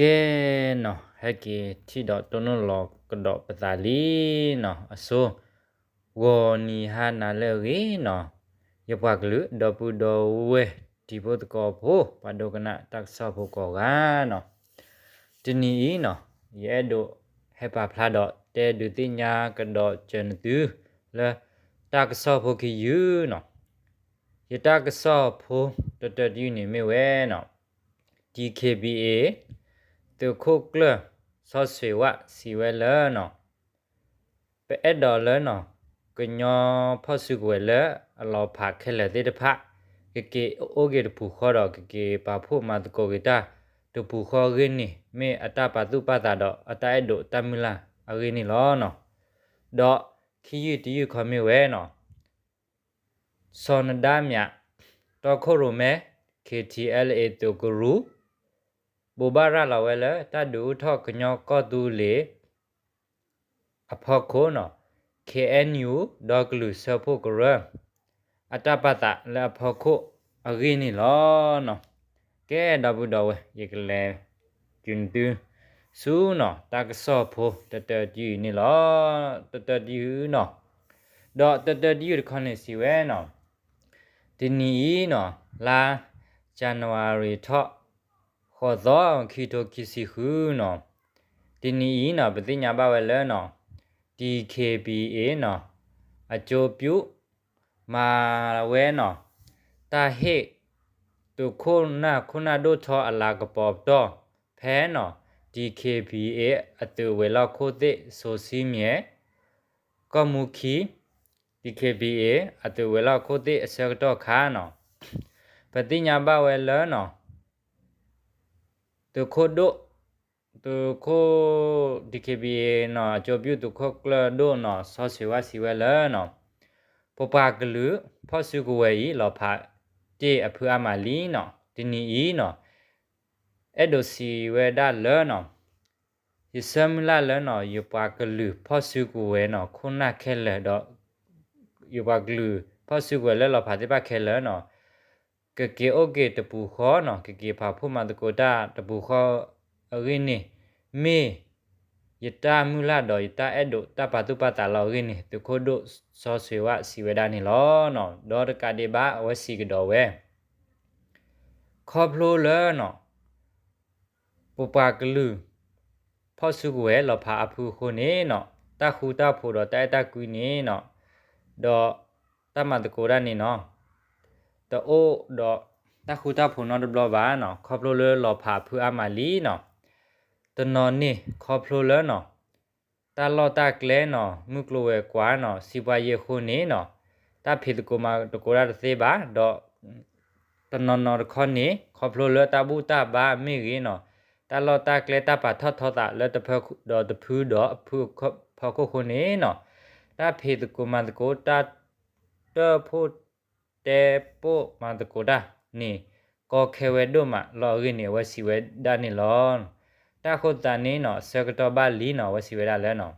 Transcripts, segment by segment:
ကဲနီၤ, ဟဲက့ၤထံၣ်ဒီးတိၢ်နီၣ်လီၤကဒီးပသးလံနီၤ, အဆိ ဂီၤနံၤဟါနၤလၢအဂ့ၤနီၤ, ယပှၤကလုာ်ဒီပုၢ်ဒီဝဲၢ်တံၤဖိသကိးဖိ ပှၤဒိကနၣ်တၢ်ကစီၣ်ဖိကိးဂၤနီၤ, တနံၤအံၤနီၤ, ယအဲၣ်ဒိးဟဲပာ်ဖျါဒီးတဲဒုးသ့ၣ်ညါကဒီးစၢၤနသုလၢ တၢ်ကစီၣ်ဖိခံယုၢ်နီၤ, ယတၢ်ကစီၣ်ဖိတတၢတယုၢ်န့ၣ်မ့ၢ်ဝဲနီၤ, ဒံၣ်ခ့ၣ်ဘံၣ်အ့ၣ် သုးခိၣ်ကျၢၢ် စီၤစွ့ၤဝၣ်စံးဝဲလၢနီၤ, ပအဲၣ်ဒိးလၢနီၤ, ကညီဖီၣ်စုကဝဲၤလၢအလီၤဖးခဲလၢာ်သ့ၣ်တဖၣ် ကက့ၤအိၣ်က့ၤတပူၤဃီဒီး ကက့ၤပာ်ဖှိၣ်မၤသကိးက့ၤတၢ်တပူၤဃီအဂ့ၢ်န့ၣ် မ့ၢ်အတၢ်ပာ်သူၣ်ပာ်သးဒီးအတၢ်အဲၣ်ဒိးတၢ်မုၢ်လၢ်အဂ့ၢ်န့ၣ်လီၤနီၤ. ဒီးခံယုၢ်တယုၢ်ခီမ့ၢ်ဝဲနီၤ, စီၤနဒါမၠး တီခိၣ်ရိၣ်မဲ ခ့ၣ်ထံၣ်အဲလ်အ့ၣ် သုးကရူၢ် ဘိးဘၣ်ရၤလီၤဝဲလၢ တၢ်ဒုးအိၣ်ထီၣ်ကညီကီၢ်သူလ့ၤအဖီခိၣ်နီၤ, ခ့ၣ်အဲၣ်ယူၣ် ဒီကလုာ်စၢဖှိၣ်ကရၢ အတၢ်ပာ်သးလၢအဖီခိၣ်အဂ့ၢ်န့ၣ်လီၤနီၤ. ကဲဒီပုၢ်ဒီဝဲၢ် ယကလဲၤ တုၤနသုဆူနီၤ တၢ်ကစီၣ်ဖိတတၢတယုၢ်န့ၣ်လီၤ. တတၢတယုၢ်နီၤ, ဒီးတတၢတယုၢ်တခီန့ၣ်စံးဝဲနီၤ, တနံၤအံၤနီၤ, လါ January ထီၣ် ဃိးသီ ခံထိခံဆံဃုနီၤ, တနံၤအံၤနီၤ ပသ့ၣ်ညါဘၣ်ဝဲလၢနီၤ, ဒံၣ်ခ့ၣ်ဘံၣ်အ့ၣ်နီၤ, အကၠိပၠူၣ် မၤဝဲနီၤ, တၢ်ဟ့ၣ် သုးခိၣ်နၢ်ခိၣ်နၢ်ဒိၣ်ထီအလၤကပီၤပတီၢ် ဖဲနီၤ, ဒံၣ်ခ့ၣ်ဘံၣ်အ့ၣ် အသုးဝဲၤလီၢ်ခိၣ်သ့ၣ် စိၤဆံမဲၣ် ကီၢ်မူခံ, ဒံၣ်ခ့ၣ်ဘံၣ်အ့ၣ် အသုးဝဲၤလီၢ်ခိၣ်သ့ၣ်အဆၢကတီၢ်ခါနီၤ, ပသ့ၣ်ညါဘၣ်ဝဲလၢနီၤ, သုးခိၣ်ဒိၣ်, သုးခိၣ် ဒံၣ်ခ့ၣ်ဘံၣ်အ့ၣ်နီၤ အကၠိပၠူၣ်သုးခိၣ်ကျၢၢ်ဒိၣ်နီၤ စီၤစွ့ၤဝၣ်စံးဝဲလၢနီၤ, ပပှၤကလုာ်ဖီၣ်စုကဝဲၤအံၤ လီၤဖးတ့ၢ်အဖုအါမးလံနီၤ, တနံၤအံၤနီၤ, အဲၣ်ဒိးစံးဝဲဒၣ်လၢနီၤ, ယဆၢမုၢ်လၢ်လၢနီၤ ယပှၤကလုာ်ဖီၣ်စုကဝဲၤနီၤ ခိၣ်နၢ်ခဲလၢာ်ဒီး ယပှၤကလုာ်ဖီၣ်စုကဝဲၤလၢလီၤဖးသ့ၣ်တဖၣ်ခဲလၢာ်နီၤ, ကက့ၤအိၣ်က့ၤတပူၤဃီနီၤ ကက့ၤပာ်ဖှိၣ်မၤသကိးတၢ်တပူၤဃီအဂ့ၢ်န့ၣ် မ့ၢ်ယတၢ်မုၢ်လၢ်ဒီးယတၢ်အဲၣ်ဒိးတၢ်ပာ်သူၣ်ပာ်သးလီၤအဂ့ၢ်န့ၣ် သုးခိၣ်ဒိၣ်စီၤစွ့ၤဝၣ်စံးဝဲဒၣ်န့ၣ်လီၤ. ဒီးတကးဒံးဘၣ်အဝဲစံးကဒီးဝဲ ခီဖျိလၢနီၤ ပပှၤကလုာ် ဖီၣ်စုကဝဲၤလီၤဖးအဖုအဃိန့ၣ်နီၤ တၢ်ဃူတၢ်ဖိးဒီးတၢ်အဲၣ်တၢ်ကွံန့ၣ်နီၤ ဒီးတၢ်မၤသကိးတၢ်န့ၣ်နီၤ တအိၣ်ဒီးတၢ်ဃူတၢ်ဖိးနီတဘျီဘၣ်နီၤ ခီဖျိလၢလီၤဖးအဖုအါမးလံနီၤ တနီၤန့ၣ်ခီဖျိလၢနီၤ တၢ်လီၢ်တၢ်ကျဲနီၤ မုၢ်ကျိၤဝဲၤကွာ်နီၤ စံးပှၤယ့ၢ်အဃိန့ၣ်နီၤ တၢ်ဖံးသကိးမၤသကိးတၢ်တသ့ဘၣ် ဒီး တနီၤနီၤတခီန့ၣ် ခီဖျိလၢတၢ်ဘူၣ်တၢ်ဘါမ့ၢ်ဂ့ၤနီၤ တၢ်လီၢ်တၢ်ကျဲတၢ်ပာ်ထီၣ်ထီသးလၢတဖုဒီးတဖုဒီးအဖုအဖီခိၣ်အဃိန့ၣ်နီၤ တၢ်ဖံးသကိးမၤသကိးတၢ်တၢၣ်ဖှိၣ်တဲဖှိၣ်မၤသကိးတၢ်န့ၣ် ကီခဲဝဲဒိၣ်မးလီၤအဂ့ၢ်န့ၣ် အဝဲစံးဝဲဒၣ်န့ၣ်လီၤ. တၢ်ဃိသးန့ၣ်နီၤ ဆၢကတီၢ်ဘၣ်လံနီၤ အဝဲစံးဝဲဒၣ်လၢနီၤ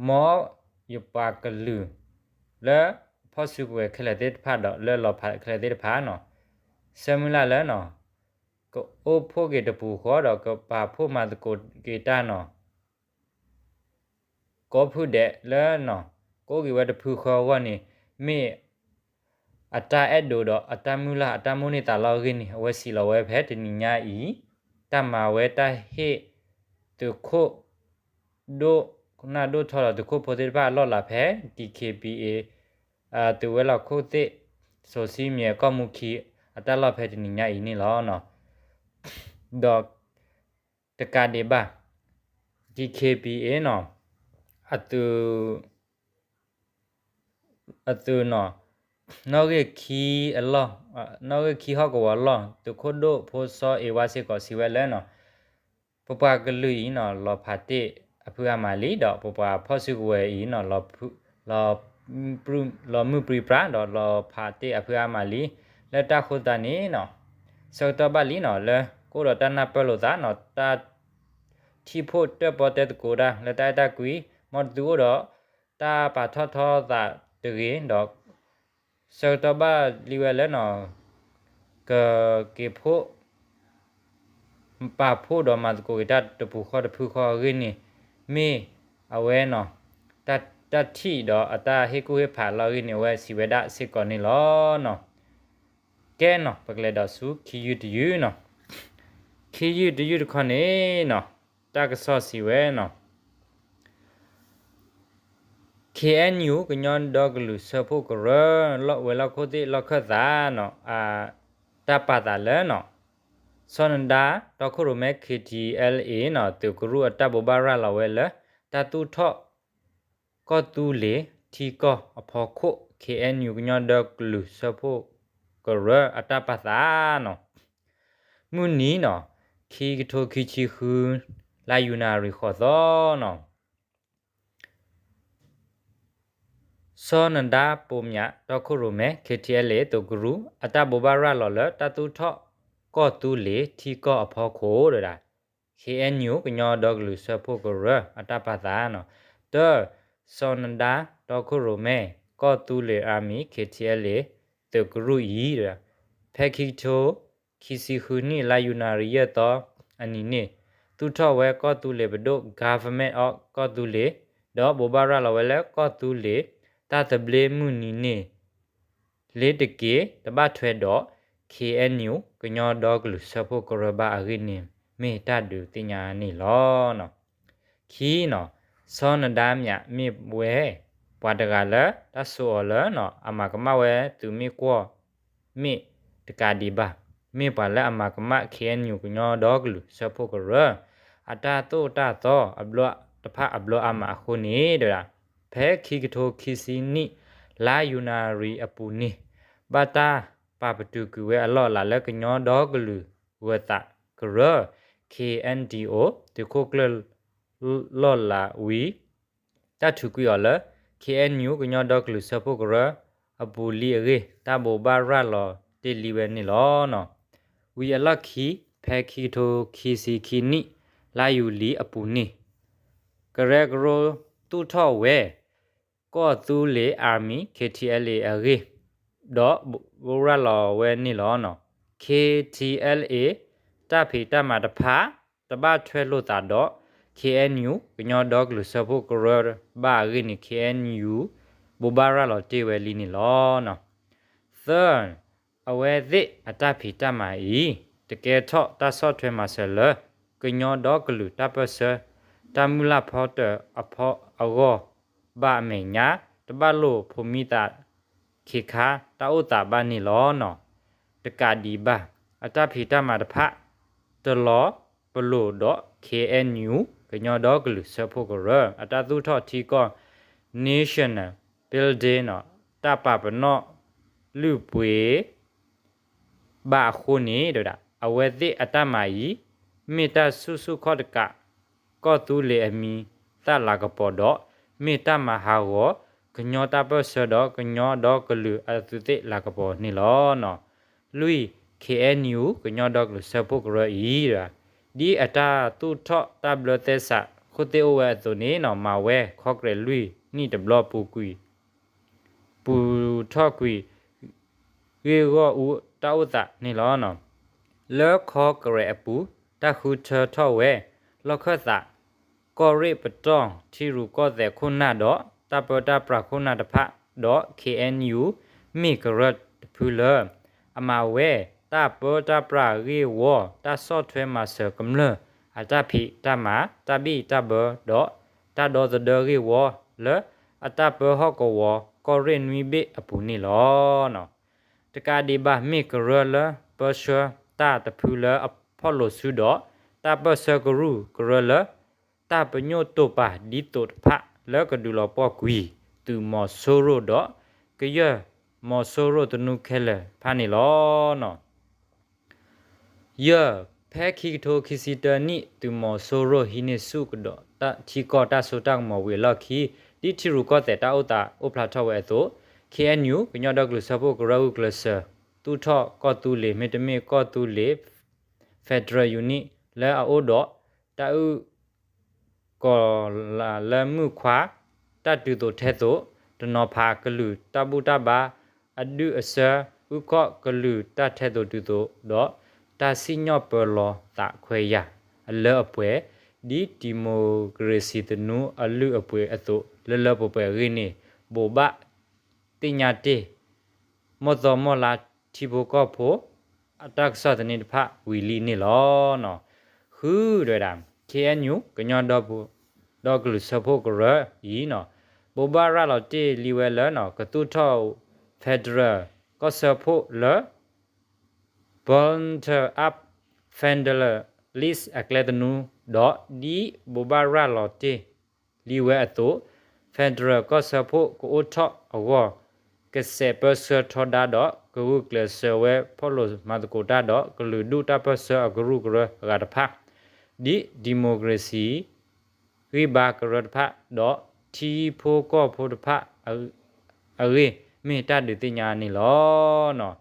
မ်ယပှၤကလုာ် လၢဖီၣ်စုကဝဲၤခဲလၢာ်သ့ၣ်တဖၣ်ဒီး လၢလီၤဖးခဲလၢာ်သ့ၣ်တဖၣ်နီၤ ဆၢမုၢ်လၢ်လၢနီၤ ကအိၣ်ဖှိၣ်က့ၤတပူၤဃီဒီး ကပာ်ဖှိၣ်မၤသကိးက့ၤတၢ်နီၤ ကိးဖုဒဲးလၢနီၤ ကအိၣ်က့ၤဝဲတဖုဃီအဂီၢ်န့ၣ် မ့ၢ်အတၢ်အဲၣ်ဒိးဒီးအတၢ်မုၢ်လၢ်အတၢ်မိၣ်န့ၢ်သးလီၤအဂ့ၢ်န့ၣ် အဝဲစံးလီၤဝဲဖဲတနံၤညါအံၤ တၢ်မၤဝဲတၢ်ဟ့ၣ် သုးခိၣ် ဒိၣ်နၢ်ဒိၣ်ထီဒီးသုးခိၣ်ဖိသ့ၣ်တဖၣ်အလီၢ်လၤဖဲ ဒံၣ်ခ့ၣ်ဘံၣ်အ့ၣ် သုးဝဲၤလီၢ်ခိၣ်သ့ၣ် စိၤဆံမဲၣ်ကီၢ်မူခံ အတၢ်လီၢ်ဖဲတနံၤညါအံၤန့ၣ်လီၤ. ဒီးတကးဒံးဘၣ် ဒံၣ်ခ့ၣ်ဘံၣ်အ့ၣ်နီၤ အသုး အသုးနီၤ နီၣ်ဂံၢ်ခံအလီၢ် နီၣ်ဂံၢ်ခံဟီၣ်ကဝီၤအလီၢ် သုးခိၣ်ဒိၣ်ဖိစီၤအ့ၣ်ဝါစ့ၢ်ကီးစံးဝဲလၢနီၤ ပပှၤကလုာ်အံၤနီၤ လီၤဖးတ့ၢ်အဖုအါမးလံ ဒီးပပှၤဖီၣ်စုကဝဲၤအံၤနီၤ လီၤ လီၤမုၢ်ပြံပြါဒီးလီၤဖးတ့ၢ်အဖုအါမးလံ လၢတၢ်ဃိသးန့ၣ်နီၤ ဆၢကတီၢ်ဘၣ်လံနီၤ လၢကအိၣ်ဒီးတၢ်နၢ်ပၢၢ်လိာ်သးနီၤ တၢ် ထံၣ်ဖှိၣ်တၢၣ်ပီၣ်တဲသကိးတၢ်လၢတၢ်အဲၣ်တၢ်ကွံ မ်သုအိၣ်ဒီးတၢ်ပာ်ထီၣ်ထီသးတဂ့ၤဒီး ဆၢကတီၢ်ဘၣ်လံဝဲလၢနီၤ ကက့ၤဖှိၣ် ပာ်ဖှိၣ်ဒီးမၤသကိးက့ၤတၢ်တပူၤဃီတဖုဃီအဂ့ၢ်န့ၣ် မ့ၢ်အဝဲနီၤ တၢ်ထံၣ်ဒီးအတၢ်ဟ့ၣ်ကူၣ်ဟ့ၣ်ဖးလီၤအဂ့ၢ်န့ၣ် အဝဲစံးဝဲဒၣ်စ့ၢ်ကီးန့ၣ်လီၤ. ကဲနီၤ ပကလဲၤဒီးဆူခံယုၢ်တယုၢ်နီၤ, ခံယုၢ်တယုၢ်တခီန့ၣ်နီၤ တၢ်ကစီၣ်စံးဝဲနီၤ ခ့ၣ်အဲၣ်ယူၣ် ကညီဒီကလုာ်စၢဖှိၣ်ကရၢ ဝဲၤလီၢ်ခိၣ်သ့ၣ်လီၢ်ခၢၣ်သးနီၤ တၢ်ပာ်သးလၢနီၤ စီၤနဒါ တီခိၣ်ရိၣ်မဲ ခ့ၣ်ထံၣ်အဲလ်အ့ နီၤ သုးကရူၢ်အတၢ်ဘိးဘၣ်ရၤလီၤဝဲလၢ တၢ်သူၣ်ထီၣ် ကီၢ်သူလ့ၤထံကီၢ်အဖီခိၣ် ခ့ၣ်အဲၣ်ယူၣ် ကညီဒီကလုာ်စၢဖှိၣ်ကရၢအတၢ်ပာ်သးနီၤ မုၢ်နံၤနီၤ ခံကထိခံဆံဃု လါယနူၤအါရံၤဃိးသီနီၤ စီၤနဒါ ပိာ်မၠး တီခိၣ်ရိၣ်မဲ ခ့ၣ်ထံၣ်အဲလ်အ့ သုးကရူၢ် အတၢ်ဘိးဘၣ်ရၤလီၤလၢ တၢ်သူၣ်ထီၣ် ကီၢ်သူလ့ၤထံကီၢ်အဖီခိၣ်ဒီး ခ့ၣ်အဲၣ်ယူၣ် ကညီဒီကလုာ်စၢဖှိၣ်ကရၢ အတၢ်ပာ်သးနီၤ တၢ စီၤနဒါ တီခိၣ်ရိၣ်မဲ ကီၢ်သူလ့ၤ Army ခ့ၣ်ထံၣ်အဲလ်အ့ သုးကရူၢ်အံၤ ဖဲခံကထိခံဆံဃုနံၣ် လါယနူၤအါရံၤယဲၢ်သီအနံၤန့ၣ် သူၣ်ထီၣ်ဝဲကီၢ်သူလ့ၤပဒိၣ် Government of ကီၢ်သူလ့ၤ ဒီးဘိးဘၣ်ရၤလီၤဝဲလၢကီၢ်သူလ့ၤ တၢ်သဘျ့မုၢ်နံၤန့ၣ် လ့ၤတက့ၤ တဘၣ်ထွဲဒီး ခ့ၣ်အဲၣ်ယူၣ် ကညီဒီကလုာ်စၢဖှိၣ်ကရၢဘၣ်အဂ့ၢ်န့ၣ် မ့ၢ်တၢ်ဒုးသ့ၣ်ညါန့ၣ်လီၤ. ခံနီၤ စီၤနဒါမၠးမ့ၢ်ဝဲ ပှၤတဂၤလၢ တၢ်ဆိအီၤလၢ အမၤကမၣ်ဝဲသုးမုၢ်ကွီၢ် မ့ၢ်တကးဒံးဘၣ် မ့ၢ်ပှၤလၢအမၤကမၣ် ခ့ၣ်အဲၣ်ယူၣ် ကညီဒီကလုာ်စၢဖှိၣ်ကရၢ အတၢ်သိၣ်တၢ်သီ အဘျီတဖၣ်အဘျီအါမးအဃိန့ၣ် ဒီး ဖဲခံကထိခံဆံနံၣ် လါယနူၤအါရံၤအပူၤန့ၣ် ဘၣ်တၢ်ပာ်ပတုာ်ကွံာ်ဝဲအလီၢ်အလၤလၢ ကညီဒီကလုာ်ဂၢၤသးကရၢ ခ့ၣ်အဲၣ်ယူၣ် သုးခိၣ်ကျၢၢ်လီၢ်လၤဝံၤ တၢ်ထုးကွံာ်အီၤလၢ ခ့ၣ်အဲၣ်ယူၣ် ကညီဒီကလုာ်စၢဖှိၣ်ကရၢ အပူၤလံအဂ့ၢ် တၢ်ဘိးဘၣ်ရၤလီၤတ့ၢ်လံဝဲန့ၣ်လီၤ. ဝံၤအလီၢ်ခံ ဖဲခံကထိခံဆံခံနံၣ် လါယူၤလံအပူၤန့ၣ် ကရၢကရိသူၣ်ထီၣ်ဝဲ ကီၢ်သူလ့ၤ Army ခ့ၣ်ထံၣ်အဲလ်အ့ အဂ့ၢ် ဒီးဘိးရၤလီၤဝဲန့ၣ်လီၤ. ခ့ၣ်ထံၣ်အဲလ်အ့ တၢ်ဖံးတၢ်မၤတဖၣ် တဘၣ်ထွဲလိာ်သးဒီး ခ့ၣ်အဲၣ်ယူၣ် ကညီဒီကလုာ်စၢဖှိၣ်ကရၢဘၣ်အဂ့ၢ်န့ၣ် ခ့ၣ်အဲၣ်ယူၣ် ဘိးဘၣ်ရၤလီၤတ့ၢ်ဝဲလံန့ၣ်လီၤ. သၢ အဝဲသ့ၣ်အတၢ်ဖံးတၢ်မၤအံၤ တကဲထီၣ်တၢ်ဆီၣ်ထွဲမၤစၢၤလၢ ကညီဒီကလုာ်တၢ်ပၢၢ်ဆၢ တၢ်မုၢ်လၢ်ဖီတၢၣ်အဖီအဂီၢ်ဘၣ်အမဲာ်ညါ တဘၣ်လိာ်ဖိးမံသး ခ့ခါတၢ်အိၣ်သးဘၣ်န့ၣ်လီၤ. တကးဒံးဘၣ် အတၢ်ဖံးတၢ်မၤတဖၣ် တလီၤပလိာ်ဒီး ခ့ၣ်အဲၣ်ယူၣ် ကညီဒီကလုာ်စၢဖှိၣ်ကရၢ အတၢ်သူၣ်ထီၣ်ထံကီၢ် National Building တၢ်ပာ်ပနီၣ်လုၢ်ပှ့ၤ ဘၣ်အဃိန့ၣ် အဝဲသ့ၣ်အတၢ်မၤအံၤ မ့ၢ်တၢ်ဆူၣ်ဆူၣ်ခီၣ်တကး ကီၢ်သူလ့ၤအမံၤသၣ်လၤကပီၤဒီး မ့ၢ်တၢ်မၤဟးဂီၤ ကညီတၢ်ပၢၢ်ဆၢဒီး ကညီဒီကလုာ်အသူးသ့ၣ်လၤကပီၤန့ၣ်လီၤ. လွံၢ် ခ့ၣ်အဲၣ်ယူၣ် ကညီဒီကလုာ်စၢဖှိၣ်ကရၢအံၤ ဒ်အတၢ်သူၣ်ထီၣ်တၢ်ဘျၢသဲစး ဃိၣ်သ့ၣ်အိၣ်ဝဲအသိးန့ၣ် မၤဝဲ ခီကရဲးလွံၢ်နံၣ်တဘျီပူၤကွံာ် ပူၤထီၣ်ကွံာ် ဂ့ၢ်ဂီၢ်အူတၢ်အိၣ်သးန့ၣ်လီၤ. လၢခီကရဲးအပူၤ တၢ်ဃုထၢထီၣ်ဝဲ လီၢ်ခၢၣ်သး ကီၢ်ရ့ၣ်ပတီၢ် ထံရူၢ်ကီၢ်သဲးခိၣ်နၢ်ဒီး တၢ်ပၢတၢ်ပြးခိၣ်နၢ်တဖၣ်ဒီး ခ့ၣ်အဲၣ်ယူၣ် မ့ၢ်ကရၢတဖုလၢ အမၤဝဲ တၢ်ပၢတၢ်ပြးဂ့ၢ်ဝီ တၢ်ဆီၣ်ထွဲမၤစၢၤကမျၢၢ် အတၢ်ဖံးတၢ်မၤ တၢ်ဘံၣ်တၢ်ဘၢဒီး တၢ်ဒီသဒၢဂ့ၢ်ဝီလၢ အတၢ်ပၢဟီၣ်ကဝီၤ ကီၢ်ရ့ၣ်နွံဘ့ၣ်အပူၤန့ၣ်လီၤ. တကးဒံးဘၣ် မ့ၢ်ကရၢလၢပၢဆှၢတၢ်တဖုလၢအဖီၣ်လိာ်စုဒီး တၢ်ပၢၢ်ဆၢကရူၢ်ကရၢလၢ တၢ်ပညိၣ်တိာ်ပာ်ဒ်သိးတဖၣ် လၢကဒုးလီၤပှီၢ်ကွံာ် သုးမီၤစိရိၤဒီး ကယဲၢ်မီၤစိရိၤသနူခဲလၢာ်တဖၣ်န့ၣ်လီၤ. ယဲၢ်, ဖဲခံကထိခံဆံတၢနံၣ် သုးမီၤစိရိၤဟံးန့ၢ်ဆူၣ်ကဒီးထံကီၢ်တၢ်စိတၢ်ကမီၤဝံၤအလီၢ်ခံ ဒ်ထံရူၢ်ကီၢ်သဲးတၢ်အိၣ်သးအိၣ်ဖျါထီၣ်ဝဲအသိး ခ့ၣ်အဲၣ်ယူၣ် ကညီဒီကလုာ်စၢဖှိၣ်ကရၢဂုာ်ကျဲးစၢး သူၣ်ထီၣ်ကီၢ်သူလ့ၤ မ့တမ့ၢ်ကီၢ်သူလ့ၤ Federal Unit လၢအအိၣ်ဒီး တၢ်အုၣ် ကီၤလၤလၢမုၣ်ခွါ တၢ်တုၤသိးထဲသိး တနီၤဖးကလုာ်တၢ်ဘူၣ်တၢ်ဘါ အဒုၣ်အဆၢ အုၣ်ခီၣ်ကလုာ်တၢ်ထဲသိးတုၤသိးဒီး တၢ်စံၣ်ညီၣ်ပၢလီၤသးခွဲးယာ်အလၢအပှဲၤ ဒ်ဒံၣ်မိၣ်ကရ့ၣ်စံၣ်သနူအလုၢ်အပှ့ၤအသိး လၢလၢပှဲၤပှဲၤအဂ့ၢ်န့ၣ် ဘိးဘၣ်သ့ၣ်ညါတ့ၢ် မီၢ်သီမီၢ်လါထံဖိကီၢ်ဖိ အတၢ်ကစီၣ်သန့တဖၣ်ဝံၤလံန့ၣ်လီၤ. ဃုဒဲဒၣ် ခ့ၣ်အဲၣ်ယူၣ် ကညီဒီကလုာ်စၢဖှိၣ်ကရၢအံၤ ဘိးဘၣ်ရၤလီၤတ့ၢ်လံဝဲလၢ ကသူၣ်ထီၣ် federal ကီၢ်စၢဖှိၣ်လၢ bottom up federalism အကျဲသနူဒီး ဒ်ဘိးဘၣ်ရၤလီၤတ့ၢ်လံဝဲအသိး federal ကီၢ်စၢဖှိၣ်ကအိၣ်ထီၣ်အဂီၢ် ကစဲးပၢဆှၢထီဒါဒီး ကဂုာ်ကျဲးစၢးဝဲဖီၣ်လိာ်မၤသကိးတၢ်ဒီး ကလုာ်ဒူၣ်တၢ်ပၢဆှၢအကရူၢ်ကရၢအဂၤတဖၣ် ဒ်ဒံၣ်မိၣ်ကရ့ၣ်စံၣ် ဂံၢ်ဘါကရၢတဖၣ် ဒီးထံဖိကီၢ်ဖိတဖၣ်အဂ့ၢ် မ့ၢ်တၢ်ဒုးသ့ၣ်ညါန့ၣ်လီၤ.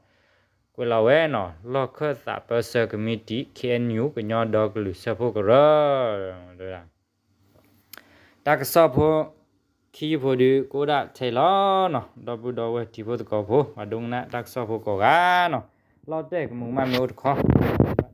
ကွဲးလီၤဝဲ လီၢ်ခၢၣ်သးပၢဆှၢကမံးတံာ် ခ့ၣ်အဲၣ်ယူၣ် ကညီဒီကလုာ်စၢဖှိၣ်ကရၢ တၢ်ကစီၣ်ဖိ ခံယုၢ်ဖိဒုး ကအိၣ်ဒၣ်ထဲအံၤလီၤ. ဒီပုၢ်ဒီဝဲၢ်တံၤဖိသကိးဖိ ပှၤဒိကနၣ်တၢ်ကစီၣ်ဖိကိးဂၤနီၤ လီၤတဲာ်ကမူးကမၣ်မ့ၢ်အိၣ်တခီ